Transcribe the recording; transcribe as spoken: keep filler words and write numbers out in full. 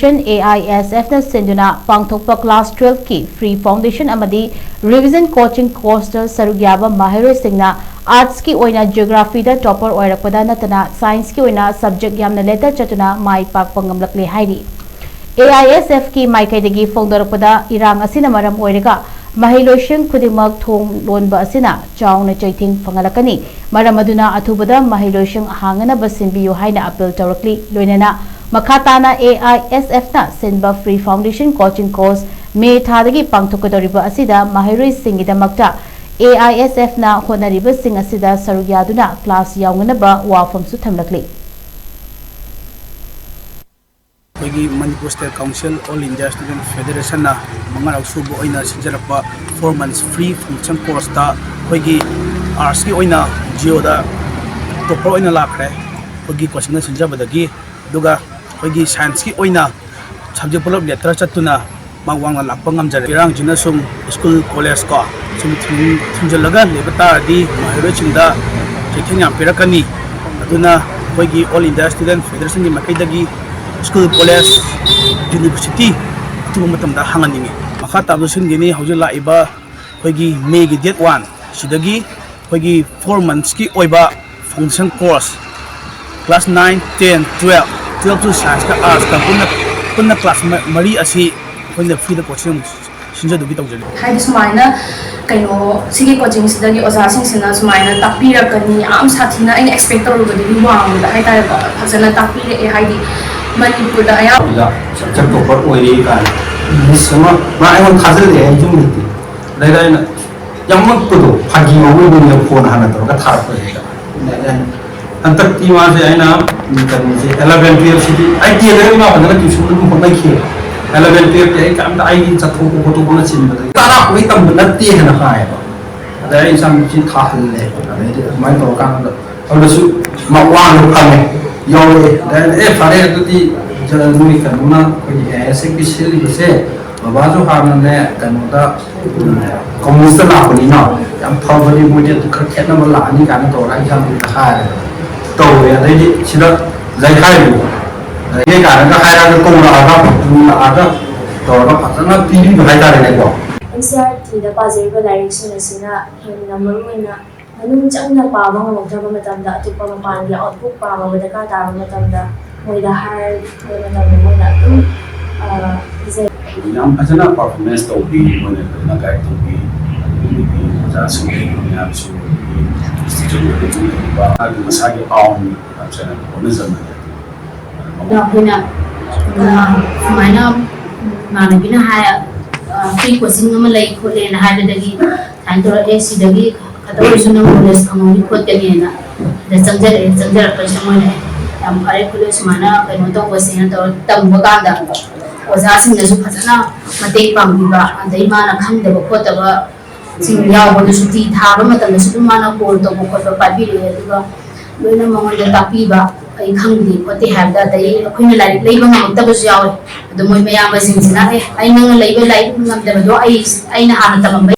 A I ꯑꯦꯁ ꯑꯦꯐꯅ ꯁꯤꯟꯗꯨꯅ ꯄꯥꯡꯊꯣꯛꯄ class ꯇꯨꯋꯦꯜꯐꯀꯤ free foundation ꯑꯃꯗꯤ ꯔꯤꯚꯤꯖꯟ ꯀꯣꯆꯤꯡ ꯀꯣꯔꯁꯇ ꯁꯔꯨꯛ ꯌꯥꯕ ꯃꯍꯩꯔꯣꯏꯁꯤꯡꯅ ꯑꯥꯔꯠꯁꯀꯤ ꯑꯣꯏꯅ ꯖꯤꯑꯣꯒ꯭ꯔꯥꯐꯤꯗ ꯇꯣꯄꯔ ꯑꯣꯏꯔꯛꯄꯗ ꯅꯠꯇꯅ ꯁꯥꯏꯟꯁꯀꯤ ꯑꯣꯏꯅ ꯁꯕꯖꯦꯛ ꯌꯥꯝꯅ ꯂꯦꯇꯔ ꯆꯠꯇꯨꯅ ꯃꯥꯏ ꯄꯥꯛꯄ ꯉꯝꯂꯛꯂꯦ ꯍꯥꯏꯔꯤ꯫ ꯑꯦ ꯑꯥꯏ ꯑꯦꯁ ꯑꯦꯐꯀꯤ ꯃꯥꯏꯀꯩꯗꯒꯤ ꯐꯣꯡꯗꯣꯔꯛꯄꯗ ꯏꯔꯥꯡ ꯑꯁꯤꯅ ꯃꯔꯝ ꯑꯣꯏꯔꯒ ꯃꯍꯩꯂꯣꯏꯁꯪ ꯈꯨꯗꯤꯡꯃꯛ ꯊꯣꯡ ꯂꯣꯟꯕ ꯑꯁꯤꯅ ꯆꯥꯎꯅ ꯆꯩꯊꯦꯡ ꯐꯪꯍꯜꯂꯛꯀꯅꯤ꯫ ꯃꯔꯝ ꯑꯗꯨꯅ ꯑꯊꯨꯕꯗ ꯃꯍꯩꯂꯣꯏꯁꯪ ꯍꯥꯡꯅꯅꯕ ꯁꯤꯟꯕꯤꯌꯨ ꯍꯥꯏꯅ ꯑꯄꯤꯜ ꯇꯧꯔꯛꯂꯤ꯫ ꯂꯣꯏꯅꯅ ꯃꯈꯥ ꯇꯥꯅ ꯑꯦ ꯑꯥꯏ ꯑꯦꯁ ꯑꯦꯐꯅ ꯁꯤꯟꯕ ꯐ꯭ꯔꯤ ꯐꯥꯎꯟꯗꯦꯁꯟ ꯀꯣꯆꯤꯡ ꯀꯣꯔꯁ ꯃꯦ ꯊꯥꯗꯒꯤ ꯄꯥꯡꯊꯣꯛꯀꯗꯧꯔꯤꯕ ꯑꯁꯤꯗ ꯃꯍꯩꯔꯣꯏꯁꯤꯡꯒꯤꯗꯃꯛꯇ ꯑꯦ ꯑꯥꯏ ꯑꯦꯁ ꯑꯦꯐꯅ ꯍꯣꯠꯅꯔꯤꯕꯁꯤꯡ ꯑꯁꯤꯗ ꯁꯔꯨꯛ ꯌꯥꯗꯨꯅ ꯀ꯭ꯂꯥꯁ ꯌꯥꯎꯅꯅꯕ ꯋꯥꯐꯝꯁꯨ ꯊꯝꯂꯛꯂꯤ꯫ ꯑꯩꯈꯣꯏꯒꯤ Manipur state council all India student ꯐꯦꯗꯔꯦꯁꯟꯅ ꯃꯉꯥꯔꯛ ꯁꯨꯕ ꯑꯣꯏꯅ ꯁꯤꯟꯖꯔꯛꯄ ꯐꯣꯔ ꯃꯟꯁ ꯐ꯭ꯔꯤ ꯐꯥꯎꯟꯗꯦꯁꯟ ꯀꯣꯔꯁꯇ ꯑꯩꯈꯣꯏꯒꯤ ꯑꯥꯔꯠꯁꯀꯤ ꯑꯣꯏꯅ ꯖꯤꯑꯣꯗ ꯇꯣꯄꯔ ꯑꯣꯏꯅ ꯂꯥꯛꯈ꯭ꯔꯦ꯫ ꯑꯩꯈꯣꯏꯒꯤ ꯀꯣꯆꯤꯡꯅ ꯁꯤꯟꯖꯕꯗꯒꯤ ꯑꯗꯨꯒ ꯑꯩꯈꯣꯏꯒꯤ ꯁꯥꯏꯟꯁꯀꯤ ꯑꯣꯏꯅ ꯁꯕꯖꯦꯛ ꯄꯨꯂꯞ ꯂꯦꯇꯔ ꯆꯠꯇꯨꯅ ꯃꯥꯛ ꯋꯥꯡꯅ ꯂꯥꯛꯄ ꯉꯝꯖꯔꯦ꯫ ꯏꯔꯥꯡꯁꯤꯅ ꯁꯨꯝ ꯁ꯭ꯀꯨꯜ ꯀꯣꯂꯦꯖ ꯀꯣ ꯁꯨꯝ ꯊꯤꯡ- ꯊꯤꯡꯖꯤꯜꯂꯒ ꯂꯩꯕ ꯇꯥꯔꯗꯤ ꯃꯍꯩꯔꯣꯏꯁꯤꯡꯗ ꯆꯩꯊꯦꯡ ꯌꯥꯝ ꯄꯤꯔꯛꯀꯅꯤ꯫ ꯑꯗꯨꯅ ꯑꯩꯈꯣꯏꯒꯤ ꯑꯣꯜ ꯏꯟꯗꯤꯌꯥ ꯁ꯭ꯇꯨꯗꯦꯟꯠ ꯐꯦꯗꯔꯦꯁꯟꯒꯤ ꯃꯥꯏꯀꯩꯗꯒꯤ ꯁ꯭ꯀꯨꯜ ꯀꯣꯂꯦꯖ ꯌꯨꯅꯤꯚꯔꯁꯤꯇꯤ ꯑꯊꯨꯕ ꯃꯇꯝꯗ ꯍꯥꯡꯍꯟꯅꯤꯡꯉꯤ꯫ ꯃꯈꯥ ꯇꯥꯕꯗ ꯁꯤꯟꯒꯅꯤ꯫ ꯍꯧꯖꯤꯛ ꯂꯥꯛꯏꯕ ꯑꯩꯈꯣꯏꯒꯤ ꯃꯦꯒꯤ ꯗꯦꯠ ꯋꯥꯟ ꯁꯤꯗꯒꯤ ꯑꯩꯈꯣꯏꯒꯤ ꯐꯣꯔ ꯃꯟꯁꯀꯤ ꯑꯣꯏꯕ foundation course class nine, ten, twelve, ꯇꯨꯋꯦꯜꯐꯇꯨ ꯁꯥꯏꯟꯁꯀ ꯑꯥꯔꯠꯁꯀ ꯄꯨꯟꯅ ꯄꯨꯟꯅ ꯀ꯭ꯂꯥꯁ ꯃꯔꯤ ꯑꯁꯤ ꯑꯩꯈꯣꯏꯅ ꯐ꯭ꯔꯤꯗ ꯀꯣꯆꯤꯡ ꯑꯃꯨꯛ ꯁꯤꯟꯖꯗꯨꯒꯤ ꯇꯧꯖꯔꯤ꯫ ꯍꯥꯏꯗꯤ ꯁꯨꯃꯥꯏꯅ ꯀꯩꯅꯣ ꯁꯤꯒꯤ ꯀꯣꯆꯤꯡꯁꯤꯗꯒꯤ ꯑꯣꯖꯥꯁꯤꯡꯁꯤꯅ ꯁꯨꯃꯥꯏꯅ ꯇꯥꯛꯄꯤꯔꯛꯀꯅꯤ, ꯌꯥꯝ ꯁꯥꯊꯤꯅ ꯑꯩꯅ ꯑꯦꯛꯁꯄꯦꯛ ꯇꯧꯔꯨꯕꯗꯒꯤ ꯋꯥꯡꯕꯗ ꯍꯥꯏꯇꯥꯔꯦꯀꯣ, ꯐꯖꯅ ꯇꯥꯛꯄꯤꯔꯛꯑꯦ꯫ ꯍꯥꯏꯗꯤ ꯃꯅꯤꯄꯨꯔꯗ ꯑꯌꯥꯝꯕ ꯁꯕꯖꯦꯛ ꯇꯣꯄꯔ ꯑꯣꯏꯔꯦ ꯀꯥꯏꯅ ꯃꯤꯁ ꯑꯃ ꯃꯥ ꯑꯩꯉꯣꯟꯗ ꯊꯥꯖꯤꯜꯂꯛꯑꯦ꯫ ꯑꯩ ꯌꯨꯝꯗꯗꯤ ꯑꯗꯩꯗ ꯑꯩꯅ ꯌꯥꯝ ꯉꯛꯄꯗꯣ, ꯐꯥꯒꯤ ꯃꯑꯣꯡꯗ ꯐꯣꯟ ꯍꯥꯟꯅ ꯇꯧꯔꯒ ꯊꯥꯔꯛꯄꯁꯤꯗ꯫ ꯑꯗꯩꯗ ꯑꯩꯅ ꯍꯟꯗꯛꯇꯤ ꯃꯥꯁꯦ ꯑꯩꯅ ꯀꯩꯅꯣꯁꯦ ꯑꯦꯂꯚꯦꯟ ꯇꯨꯌꯦꯜꯞꯁꯤꯗꯤ ꯑꯩ ꯇꯦꯟꯗꯒꯤ ꯃꯥ ꯐꯖꯅ ꯇ꯭ꯌꯨꯁꯟ ꯑꯗꯨꯝ ꯍꯣꯠꯅꯈꯤꯑꯕ꯫ ꯑꯦꯂꯚꯦꯟ ꯇꯨꯌꯦꯜꯞꯇꯤ ꯑꯩ ꯀꯩꯝꯇ ꯑꯩꯒꯤ ꯆꯠꯊꯣꯛꯄ ꯈꯣꯠꯇꯣꯛꯄꯅ ꯆꯤꯟꯕꯗꯒꯤ ꯇꯔꯥ ꯄꯨꯡ ꯇꯝꯕ ꯅꯠꯇꯦ ꯍꯥꯏꯅ ꯍꯥꯏꯌꯦꯕ꯫ ꯑꯗꯩ ꯑꯩ ꯏꯆꯥꯅꯨꯄꯤ ꯊꯥꯍꯜꯂꯦ꯫ ꯑꯗꯩꯗꯤ ꯑꯗꯨꯃꯥꯏꯅ ꯇꯧꯔꯀꯥꯟꯗ ꯑꯗꯨꯗꯁꯨ ꯃꯥ ꯋꯥꯡꯅ ꯐꯪꯉꯦ, ꯌꯥꯎꯔꯛꯑꯦ꯫ ꯑꯗꯩ ꯑꯩꯅ ꯑꯦ ꯐꯔꯦ ꯑꯗꯨꯗꯤ ꯅꯣꯏ ꯀꯩꯅꯣꯅ ꯑꯩꯈꯣꯏꯒꯤ ꯑꯦ ꯑꯥꯏ ꯑꯦꯁ ꯑꯦꯐꯀꯤ ꯁꯤꯜꯂꯤꯕꯁꯦ ꯕꯕꯥꯁꯨ ꯍꯥꯟꯅꯅꯦ ꯀꯩꯅꯣꯗ ꯀꯝꯃꯨꯅꯤꯁꯇ ꯂꯥꯛꯄꯅꯤꯅ ꯌꯥꯝ ꯐꯕꯅꯤ, ꯃꯣꯏꯗꯤ ꯑꯗꯨ ꯈꯔ ꯈꯦꯠꯅꯕ ꯂꯥꯛꯑꯅꯤ ꯀꯥꯏꯅ ꯇꯧꯔꯒ ꯑꯩ ꯏꯆꯥꯅꯨꯄꯤꯗ ꯍꯥꯏꯔꯦ꯫ ꯇꯧꯔꯦ꯫ ꯑꯗꯩꯗꯤ ꯁꯤꯗ ꯂꯩꯈꯥꯏꯕꯨ ꯂꯩꯌꯦ ꯀꯥꯏꯅꯒ ꯍꯥꯏꯔꯒ ꯀꯧꯔꯛꯑꯒ ꯂꯥꯛꯑꯒ ꯇꯧꯔꯒ ꯐꯖꯅ ꯄꯤꯕꯤꯕ ꯍꯥꯏꯇꯥꯔꯦꯅꯦꯀꯣ꯫ ꯑꯦꯟ ꯁꯤ ꯑꯥꯔ ꯇꯤꯗ ꯄꯥꯖꯔꯤꯕ ꯂꯥꯏꯔꯤꯛꯁꯤꯡ ꯑꯁꯤꯅ ꯍꯦꯟꯅ ꯃꯔꯨ ꯑꯣꯏꯅ ꯃꯅꯨꯡ ꯆꯪꯅ ꯄꯥꯕ ꯉꯝꯃꯛꯇ꯭ꯔꯕ ꯃꯇꯝꯗ ꯑꯇꯣꯞꯄ ꯃꯄꯥꯟꯒꯤ ꯑꯥꯎꯠꯕꯨꯛ ꯄꯥꯕ ꯗꯔꯀꯥꯔ ꯇꯥꯕ ꯃꯇꯝꯗ ꯃꯣꯏꯗ ꯍꯥꯏꯕ ꯃꯇꯝꯗ ꯃꯣꯏꯅ ꯑꯗꯨꯝ, ꯑ, ꯄꯤꯖꯩ꯫ ꯌꯥꯝ ꯐꯖꯅ ꯄꯔꯐꯣꯔꯃꯦꯟꯁ ꯇꯧꯕꯤ, ꯃꯣꯏꯅ ꯐꯖꯅ ꯒꯥꯏꯗ ꯇꯧꯕꯤ, ꯑꯗꯒꯤ ꯑꯣꯖꯥꯁꯤꯡ ꯂꯩꯔꯤꯕ ꯃꯌꯥꯝꯁꯨ, ꯑꯗꯒꯤ ꯏꯟꯁꯇꯤꯇ꯭ꯌꯨꯠ ꯑꯗꯨꯒꯤ ꯂꯩꯔꯤꯕ ꯃꯥꯒꯤ ꯃꯁꯥꯒꯤ ꯑꯥꯎꯟ ꯌꯥꯝ ꯐꯖꯅ ꯍꯣꯠꯅꯖꯃꯟ꯫ ꯑꯗꯣ ꯑꯩꯈꯣꯏꯅ, ꯑ, ꯁꯨꯃꯥꯏꯅ ꯏꯃꯥꯟꯅꯕꯤꯅ ꯍꯥꯏ, ꯑ, ꯐ꯭ꯔꯤ ꯀꯣꯆꯤꯡ ꯑꯃ ꯂꯩ ꯈꯣꯠꯂꯦꯅ ꯍꯥꯏꯕꯗꯒꯤ ꯁꯨꯃꯥꯏꯅ ꯇꯧꯔꯛꯑꯦ, ꯁꯤꯗꯒꯤ ꯈꯛꯇ ꯑꯣꯏꯔꯁꯨ ꯅꯪ ꯅꯣꯂꯦꯖ ꯐꯪꯍꯧꯅꯤ ꯈꯣꯠꯀꯅꯤꯅ꯫ ꯑꯗ ꯆꯪꯖꯔꯛꯑꯦ, ꯆꯪꯖꯔꯛꯄꯁꯤꯗ ꯃꯣꯏꯅ ꯌꯥꯝ ꯐꯔꯦ ꯈꯣꯠꯂꯦ ꯁꯨꯃꯥꯏꯅ ꯀꯩꯅꯣ ꯇꯧꯕꯁꯦꯅ ꯇꯧꯔ ꯇꯝꯕ ꯀꯥꯟꯗ ꯑꯣꯖꯥꯁꯤꯡꯅꯁꯨ ꯐꯖꯅ ꯃꯇꯦꯡ ꯄꯥꯡꯕꯤꯕ, ꯑꯗꯩ ꯃꯥꯅ ꯈꯪꯗꯕ ꯈꯣꯠꯇꯕ ꯁꯤꯡ ꯌꯥꯎꯕꯗ ꯁꯨꯇꯤ ꯊꯥꯕ ꯃꯇꯝꯗꯁꯨ ꯑꯗꯨꯝ ꯃꯥꯅ ꯀꯣꯜ ꯇꯧꯕ ꯈꯣꯠꯄ ꯄꯥꯏꯕꯤꯔꯛꯑꯦ꯫ ꯑꯗꯨꯒ ꯂꯣꯏꯅ ꯃꯉꯣꯟꯗ ꯇꯥꯛꯄꯤꯕ, ꯑꯩ ꯈꯪꯗꯦ ꯈꯣꯠꯇꯦ ꯍꯥꯏꯕꯗ, ꯑꯗꯩ ꯑꯩꯈꯣꯏꯅ ꯂꯥꯏꯔꯤꯛ ꯂꯩꯕ ꯉꯝꯃꯛꯇꯕꯁꯨ ꯌꯥꯎꯋꯦ꯫ ꯑꯗꯣ ꯃꯣꯏ ꯃꯌꯥꯝꯕꯁꯤꯡꯁꯤꯅ, "ꯑꯦ, ꯑꯩ ꯅꯪꯅ ꯂꯩꯕ ꯂꯥꯏꯔꯤꯛ ꯉꯝꯗꯕꯗꯣ ꯑꯩ, ꯑꯩꯅ ꯍꯥꯟꯅ ꯇꯝꯃꯝꯕ